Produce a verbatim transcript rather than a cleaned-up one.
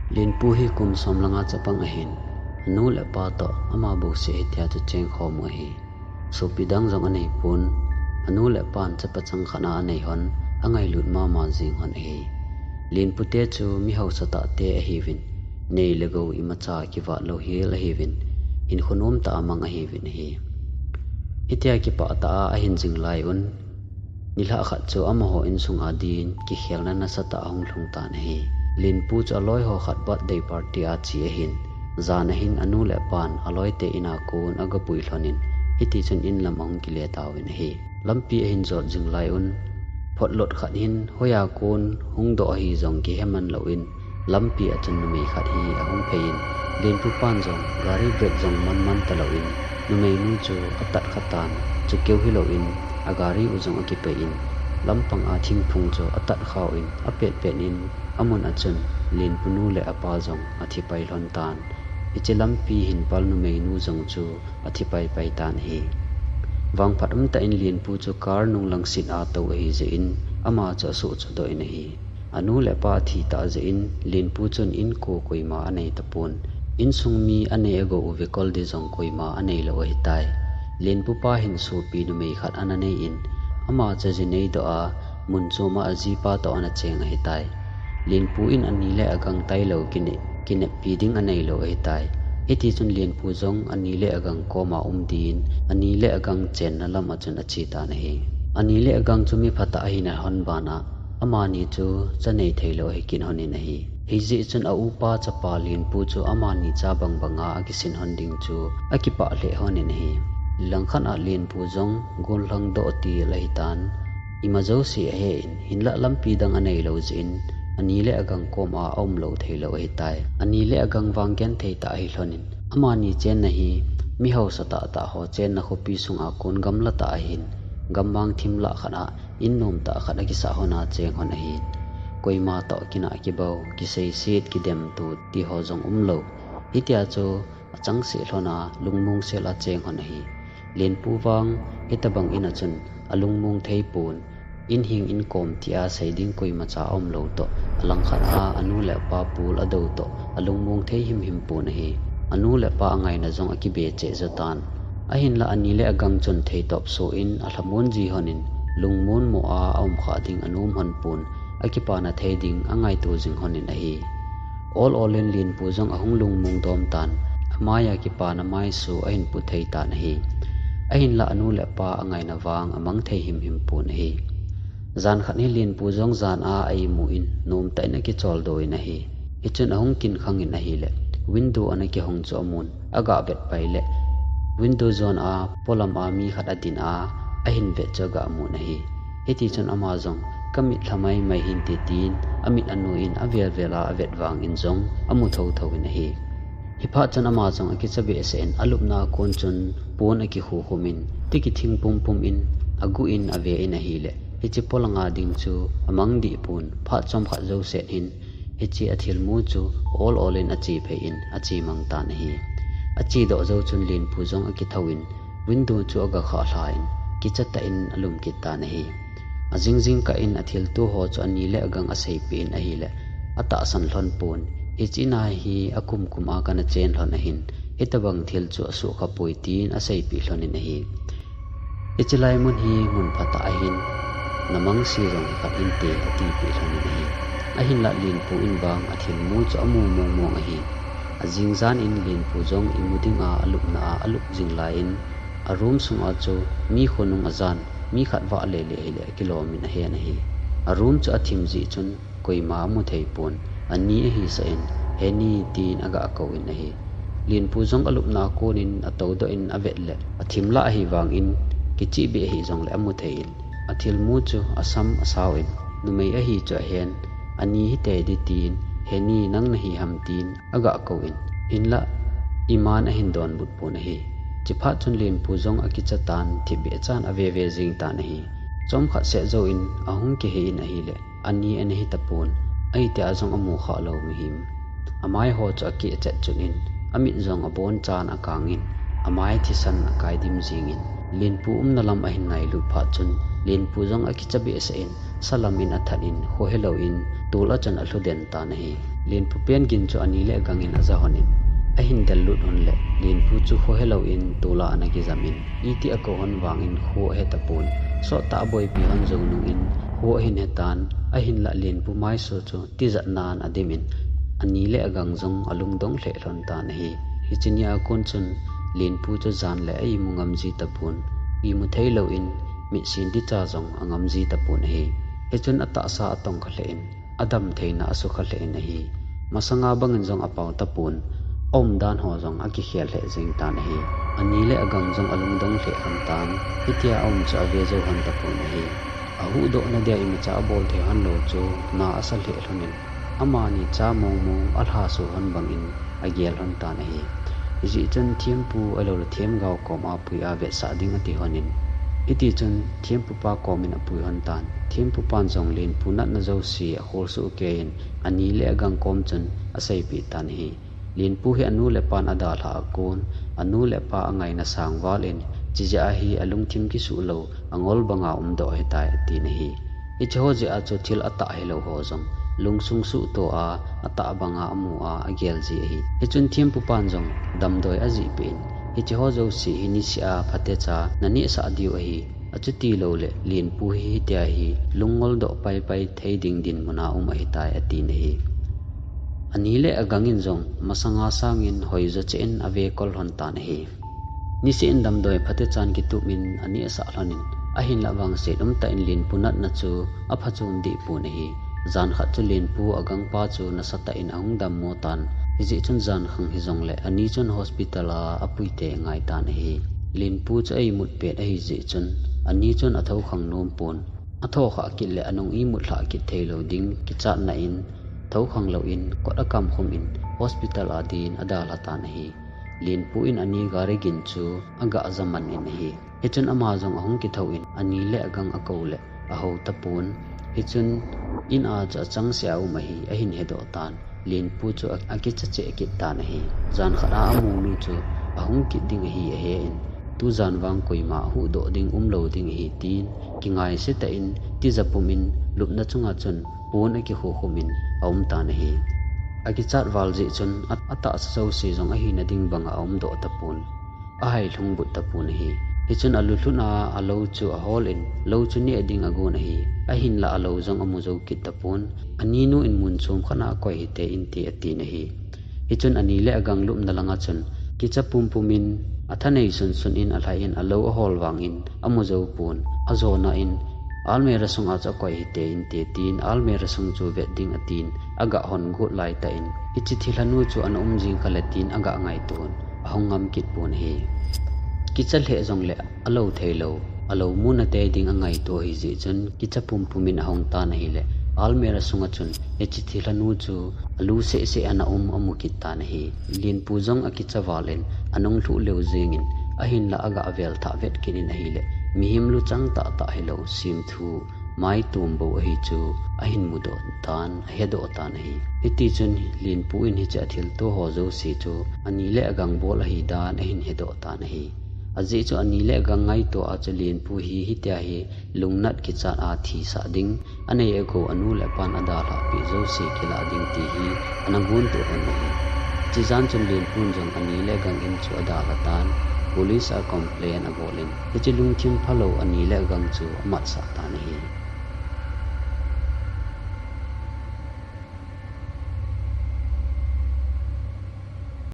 Lenpu hi kum som le nga chapang ahin, anu le apa toh ama bouseh hitia chu chengkhom u ahi. Sopi dang jong anei pon, anu le apan chapa chang khat a anei hon, angailut mama jing hon ahi. Lenpu te chu mi hausa tah te ahiuvin, nei le gou imacha kivat lou hel ahiuvin, hinkho nom tah a mang ahiuvin ahi. Hitia kipah tah a ahin jing lai un, nilhah khat chu amaho insung a din kikhelna nasatah ahung lhung tan ahi. Lenpu chu aloi ho khat birthday party a che ahin, jan ahin anu le apan aloi te in a kon agapui lhon in, hiti chun in lam ahung kile tauvin ahi. Lampi ahin jot jing lai un, photlot khat hin hoiya kon hung doh ahi jong kihe man lou in, lampi a chun numei khat hi ahung phei in, Lenpu pan jong gari brake jong man man talou in, numeinu chu atat kha tan, chukeu hilou in, agari u jong akipei in, lampang a thingphung chu atat khau in, apet pet in, amun a chun Lenpu nu le apa jong athi pai lhon tan. Hiche lampi hin pal numeinu jong chu athi pai pai tan ahi. Vangphat umtah in Lenpu chu car nung langset a tou ahi jeh in, ama chu asuh chu doh in ahi. Anu le apa athi tah jeh in, Lenpu chun inko koima anei tapon. Insung mi anei agou u vekol di jong koima anei lou ahitai. Lenpu pa hin sopi numei khat ana nei in, ama chu ji nei doh a, mun chom a ajipa toh ana cheng ahitai. Lenpu in ani le agang tailou kine, kineppi ding anei lou ahitai. Hiti chun Lenpu jong ani le agang koma um din, ani le agang chenna lam a chun ache tan ahi. Ani le agang chu mi phatah ahi na hon ban a, amani chu cha nei thei lou ahi kit hon in ahi. Hijeh chun a upa chapa Lenpu chu amani cha bang bang a akisin hon ding chu akipah lheh hon in ahi. Langkhat a Lenpu jong gollhang doh til ahi tan. Ima jouse ahe in, hinlah lampi dang anei lou jeh in, ani le agang kom a aum lou thei lou ahitai. Ani le agang vang genthei tah ahi lhon in, amani chenna hi mi hausa tah tah ho chenna khopi sung a kon gamla tah ahin, gammang thim lah khat a, in nom tah khat akisah hon a cheng hon ahin. Koima toh kinah kibou, kiseiset, kidemtu ti ho jong um lou. Hitia chu achangseh lhon a, lungmong sel a cheng hon ahi. Lenpu vang hitabang in a chun alungmong thei pon, in hing in kom tia sei ding koima cha aum lou toh, alangkhat a anu le apa pul adou toh, alungmong thei him him pon ahi. Anu le apa angaina jong akibe cheh jo tan. Ahinlah ani le agang chun theitop so in alhamon ji hon in, lungmon mo a aum kha ding anom hon pon, akipana thei ding angaito jing hon in ahi. Ol ol in Lenpu jong ahung lungmong dom tan, amai a kipana maisu ahin pu thei tan ahi. Ahinlah anu le apa angaina vang amang thei him him pon ahi. Jan khat hi Lenpu jong jan a a-imu in, nom tah in akichol doh in ahi. Hichun ahung kin khang in ahile, window ana kihong chu amun, aga vet pai le, window jon a polam a mi khat adin a, ahin vet chu aga mun ahi. Hiti chun ama jong, "Ka mit lha mai mai hinte," tin, amit anoi in avel vel a avet vang in jong amu tho tho in ahi. Hiphat chun ama jong akicha behseh in, alupna a kon chun pon akikhu khum in, tiki thing pum pum in, agu in ave in ahile, hiche polang a ding chu amang dih pon, phat chomkhat jousen hin, hiche athilmu chu ol ol in ache phei in, ache mang tan ahi. Ache doh jou chun Lenpu jong akitho in, window chu aga khah lha in, kicha tah in alum kit tan ahi. Ajing jing kah in athilto ho chu ani le agang aseipeh in ahile, atahsan lhon pon, hiche in a hi akum kum a kana chen lhon ahin, hitabang thil chu asuh kha poi tin aseipeh lhon in ahi. Hiche lai mun hi mun phatah ahin, namang se jong hi khat inte, atipeh lhon in ahi. Ahinlah Lenpu in vang athilmu chu amu mong mong ahi. Ajing jan in Lenpu jong imu ding a alupna a alup jing lai in, a room sung a chu mi khonung ajan, mi khat vah le le hile akilom in ahen ahi. A room chu athim jeh chun koima amu thei pon, ani ahi sah in, "He ni," tin aga kou in ahi. Lenpu jong alupna a kon in atou doh in avet le, athim lah ahi vang in, kichih beh ahi jong le amu thei in, athilmu chu asam asao in, numei ahi chu ahen, "Ani hite di," tin, "He ni, nang nahi ham?" tin, aga kou in, hinlah iman ahin donbut pon ahi. Chuphat chun Lenpu jong akicha tan, thipbeh chan ave ve jing tan ahi. Chomkhat seh jou in ahung kihei in ahile, ani ana hi tapon, ahi tia jong amu kha lou mihem. Amai ho chu akeh chet chun in, amit jong abon chan akang in, amai thisan akai dim jing in, Lenpu umna lam ahin ngailut phat chun, Lenpu jong akicha behseh in, salam in athat in khohelou in tol a chun alhu den tan ahi. Lenpu pen gin chu ani le agang in aja hon in ahin del lut hon le Lenpu chu khohelou in tol a ana kijam in iti akou hon vang in kho ahe tapon. Sot tah a aboipi hon jou nung in kho ahin he tan, ahinlah Lenpu maiso chu tijat nan adim in ani le agang jong alungdong lheh lhon tan ahi. Hiche nia kon chun Lenpu chu jan le a imu ngam ji tapon, imu theilou in mitsin dicha jong angam ji tapon ahi. Hichun atahsa atongkha lheh in, adam theina asukha lheh in ahi. Masanga bang in jong apao tapon, aumdan ho jong akikhel lheh jeng tan ahi. Ani le agang jong alungdong lheh lhon tan, hitia aum chu ave jou lhon tapon ahi. Ahuhdoh na dia imacha abol thei lhon lou chu na asa lheh lhon in, amani cha mong mong alha so lhon bang in agel lhon tan ahi. Hijeh chun thempu ahilou le themgao kom a pui a vetsah ding ati lhon in, hiti chun thempu pa kom in apui lhon tan. Thempu pan jong Lenpu natna jouse akholsuh kei in ani le agang kom chun aseipeh tan ahi. Lenpu hi anu le apan adalhah a kon, anu le apa angaina sang val in, chijeh a hi alungthim kisuh lou, angol banga umdoh ahitai atin ahi. Hiche ho jeh a chu thil atah hilou ho jong lungsung suhto a, atah banga amu a, agel ji ahi. Hichun thempu pan jong damdoi ajih peh in, hiche ho jouse hi niseh a phatecha nanehsah diu ahi. Achuti lou le Lenpu hi hitia hi lungngoldoh paipai thei ding dinmun a um ahitai atin ahi. Ani le agang in jong masanga sang in hoijo cheh in ave kol lhon tan ahi. Niseh in damdoi phatechan kitup in anehsah lhon in, ahinlah vangset umtah in Lenpu natna chu aphachom deh pon ahi. Jan khat chu Lenpu agangpa chu nasatah in ahung dammo tan. Hijeh chun jan khang hijongle ani chun hospital a apui tei angai tan ahi. Lenpu chu a imut pet ahijeh chun ani chun athokhang nom pon. Athokhah kit le anung imut lhah kit theilou ding kichatna in, thokhang lou in kot akamkhum in hospital a din adalha tan ahi. Lenpu in ani gari gin chu agah jaman in ahi. Hichun ama jong ahung kithou in ani le agang akou le aho tapon. Hichun in a chu achangseh a um ahi, ahin hedoh tan. Lenpu chu a, akicha cheh kit tan ahi. Jan khat a amunu chu ahung kit ding ahi ahe in, tujan vang koima ahuhdoh ding umlou ding ahi tin, kingaise tah in tija pum in lupna chunga chun pon akikhukhum in aum tan ahi. Akichat val jeh chun a, atahsa jouse jong ahina ding banga aumdoh tapon. Ahai lhungbut tapon ahi. Hichun alulhun a alou chu ahol in, lou chu neh ding agon ahi. Ahinlah alou jong amu jou kit tapon. Aninu in mun chom khat a akoi hite inte atin ahi. Hichun ani le agang lupna langa chun kicha pumpum in, athanei sunsun in alhai in alou ahol vang in amu jou pon. Ajona in almirah sunga chu akoi hite inte tin, almirah sung chu vet ding atin, agah hon got laitah in, hiche thilhanu chu ana um jing kha le tin agah ngaito in, ahung ngam kit pon ahi. Kicha lheh jongle alou theilou, alou muna tei ding angaito ahijeh chun kicha pumpum in ahung tan ahile, almirah sunga chun hiche thilhanu chu alu sehseh ana um amu kit tan ahi. Lenpu jong akicha val in anung lhuh leu jeng in, ahinlah agah vel thah vet kit in ahile, mihem luchang tahtah hilou, semthu maitum bou ahi chu ahin mudoh tan, ahedoh tan ahi. Hitichun Lenpu in hiche athilto ho jouse chu ani le agang bol ahidan ahin hedoh tan ahi. Ajeh chu ani le agang ngaito a chu Lenpu hi hitia hi lungnat kichat a thisah ding, anei agou anu le apan adalhah peh jouse kilah ding ti hi ana gontoh lhon ahi. Hiche jan chun Lenpu in jong ani le agang in chu adalha tan, police a complain abol in, hiche lungthim phalou ani le agang chu amatsah tan ahi.